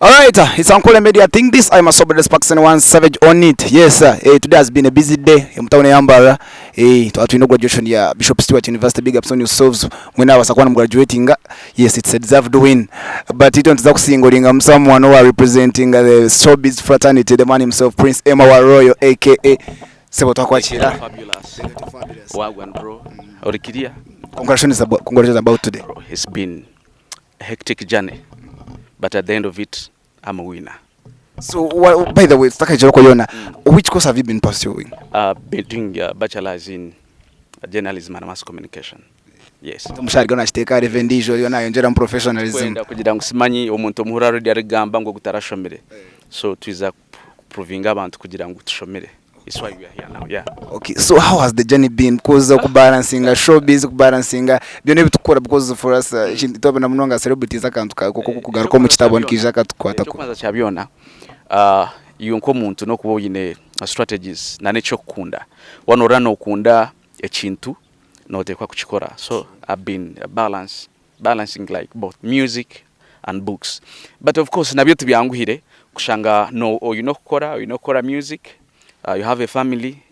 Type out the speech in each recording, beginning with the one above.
Alright, it's Ankole Media Think this. I'm a sober Sparks and one savage on it. Yes, today has been a busy day. Mutawuni ya Mbarara. Twatwine graduation ya Bishop Stuart University. Big ups on yourselves. Mwena abasa kuba graduating. Yes, it's a deserved win. But itwe nituza kusingolinga someone who are representing the showbiz fraternity, the man himself, Prince Emma wa Royal, aka Sebo twakwakira. Fabulous. Wagwan bro. Orikiria. Congratulations about today. Bro, it's been a hectic journey. But at the end of it, I'm a winner. So, well, by the way, tutakajira yona, which course have you been pursuing? Been doing a bachelor's in journalism and mass communication. Yes. Omushari gona akiteeka revendijo yona ayongyera mu professionalism. Kwenda kugira ngu simanyi omuntu omuhura already arigamba ngu gutarashomire. So twiza kuprovinga abantu kugira ngu tushomere. It's why we are here now. Yeah. Okay, so how has the journey been? Because kubalancinga showbiz, kubalancinga byona ebitukora because for us twabona munonga celebrities akantu ka kugaruka omu kitabo nikija katukwata. Ekyokubanza kya byona, iwe nk'omuntu n'okuba oine strategies na n'ekyokukunda. Wanorora nokunda ekintu noteekwa kukikora. So I've been balancing like both music and books. But of course nabyo tibyanguhire kushanga no oyine okukora music, you have a family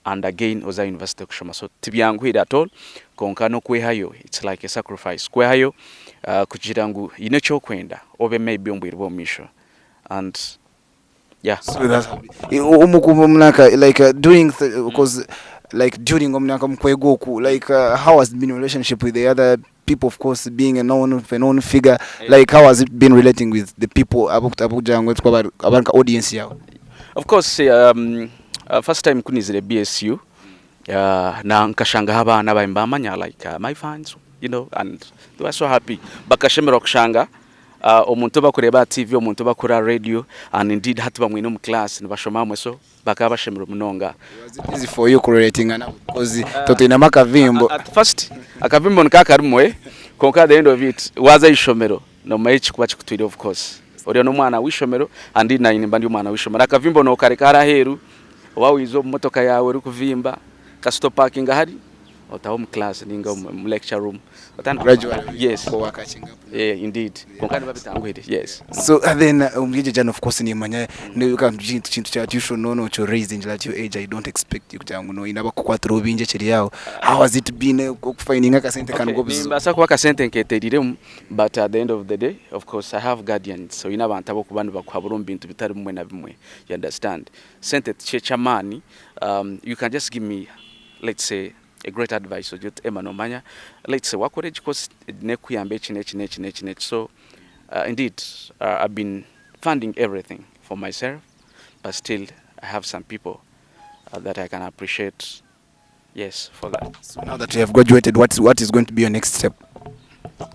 and again oza university kushoma. So tibyanguhire at all. Konka n'okwehayo, it's like a sacrifice. Kwehayo kugira ngu yine ekyokwenda obe maybe omu bwire bw'omumaisho. And yeah. So that's omunaka like during because like during omunaka mukwega oku like how has been your relationship with the other people, of course being a known figure, like how has it been relating with the people abakugira ngu twaba abanka audience yawe? Of course, first time kunizire BSU, na nkashangaho abaana bawe mbamanya like my fans, and they were so happy. Bakashemerwa kushanga omuntu bakureba TV, omuntu bakura radio, and indeed hati bamwine omu class nibashoma hamwe, so bakaba bashemerwa munonga. Was it easy for you kurelatinga nabo because totwinemu akavimbo? At first akavimbo nikakarimwe, konka at the end of it waza ishomero nomanya ekikuba kikutwire. Of course oriyo n'omwana w'ishomero and nanye nimba ndi omwana w'ishomero, akavimbo nokareka hari aheeru oba wiza omu motoka yawe orikuvimba kasita opakinga hari otaha omu class ninga omu lecture room. Gradually. Yes. Ko wakachinga up. Yeah, indeed, konka niba bitanguhire, yes. So then omwije jana, of course nimanya kantu kintu kya tuition nono kyo raising at your age, I don't expect you kugira ngu noyina bakukwatira obinje kiri aho. How has it been okufindinga akasente kano gobuzibu? Nimbaasa kuba akasente nketeriremu, but at the end of the day, of course I have guardians. So oyine abantu abokuba nibakuhabura omu bintu bitari bimwe na bimwe, you understand? Sente tikyekyamaani. You can just give me, let's say, a great advice, ogira oti, "Emma, nomanya, let's say wakora egi course nekuyamba eki neki neki neki neki." So indeed I've been funding everything for myself, but still I have some people that I can appreciate, yes, for that. So now that you have graduated, what is going to be your next step?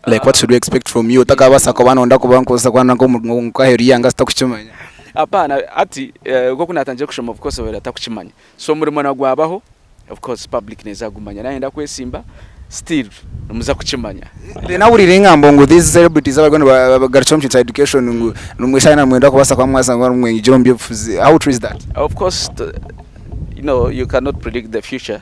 Like, what should we expect from you? Utakabasa kuba nonda kuba nkosa kwana nko nkaheru yanga sitakukimanya. Hapana, ati nkoku natangiye kushoma, of course wera atakukimanya, so omurimo nagwabaho, of course public nezagumanya nayenda kwesimba, still nimuza kukimanya. Nawulira engambo ngu these celebrities abagenda bagarukira mu kintu kya education ngu numwishana mwenda kubasa kwa mwasa ngo mwenyigira mu byobufuzi. How true is that? Of course, you cannot predict the future,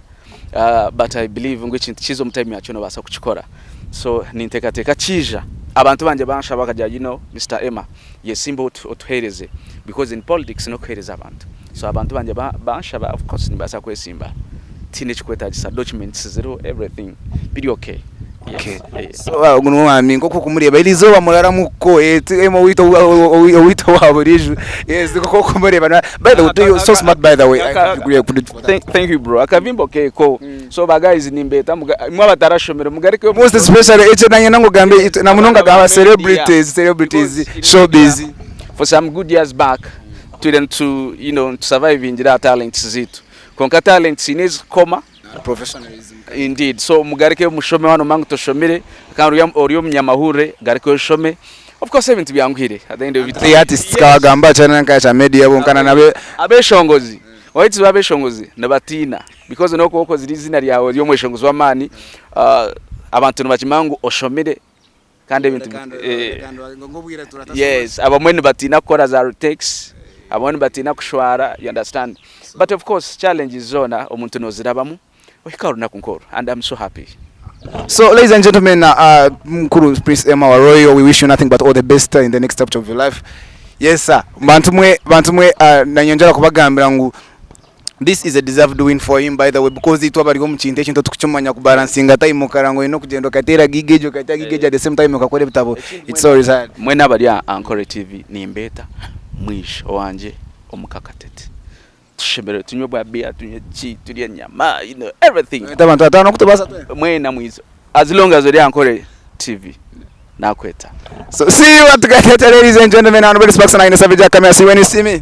but I believe ngu ekintu kiza omu time yakyo nobaasa kukikora. So ninteekateeka kiija abantu bangye banshaba bakagira, "Mr Emma, yesimba otuheereze," because in politics n'okuheereza abantu. So abantu bangye banshaba, of course nimbaasa kwesimba, tiine ekikwetagisa, documents ziriho, everything biri okay. Yes. Okay. Yes. So guno mwami nk'oku kumureba iri zuba muraramuko ema wito wito wa burijo, yes, nk'uko kumureba by the way, you so smart, by the way. I agree with for that. Thank you, bro. Akavimbo keko. So ba guys nimbeta mwe abatarashomera mugarike. Most especially eche nanye nangogambe namunonga gaba celebrities, Because in showbiz. For some good years back twire to to survive ingira talents zitu, konka talents inezikoma. Professionalism. Indeed, so mugarike mushome wano mangu toshomere kandi ori omunyamahure garike oshome. Of course ebintu byanguhire at the end of it. The artists kawagamba cyane nka cha media bonkana nabe. Abeshongozi waiti babeshongozi nibatiina because nokuba okozire izina ryawe ry'omweshongozi w'amaani, abantu nibakimanya ngu oshomere kandi ebintu yes, abamwe nibatiina kukora za retakes, abamwe nibatiina kushwara, you understand? But of course challenges zona omuntu nozirabamu ohika orunaku nkoru, and I'm so happy. So, ladies and gentlemen, Mukuru Prince Emma wa Royal, we wish you nothing but all the best in the next chapter of your life. Yes, sir. Bantu mwe, bantu mwe, nanyongera kubagambira ngu this is a deserved win for him by the way because itwe abari omu kintu eki tukukimanya kubalansinga time okara ngu oyine okugyenda okateera gig egyo okateera gig egyo at the same time okakora ebitabo it's always hard. Mwena abari aha Ankore TV nimbeeta mwije owangye omuka Katete tushemererwe tunywe bwa beer tunywe ki turye enyama you know everything. Noyeta abantu bataano okutubaasa twena? Mwena mwije as long as ori aha Ankore TV nakweta. So see you at Katete ladies and gentlemen and Robert Sparks and I Savage Camera see you when you see me.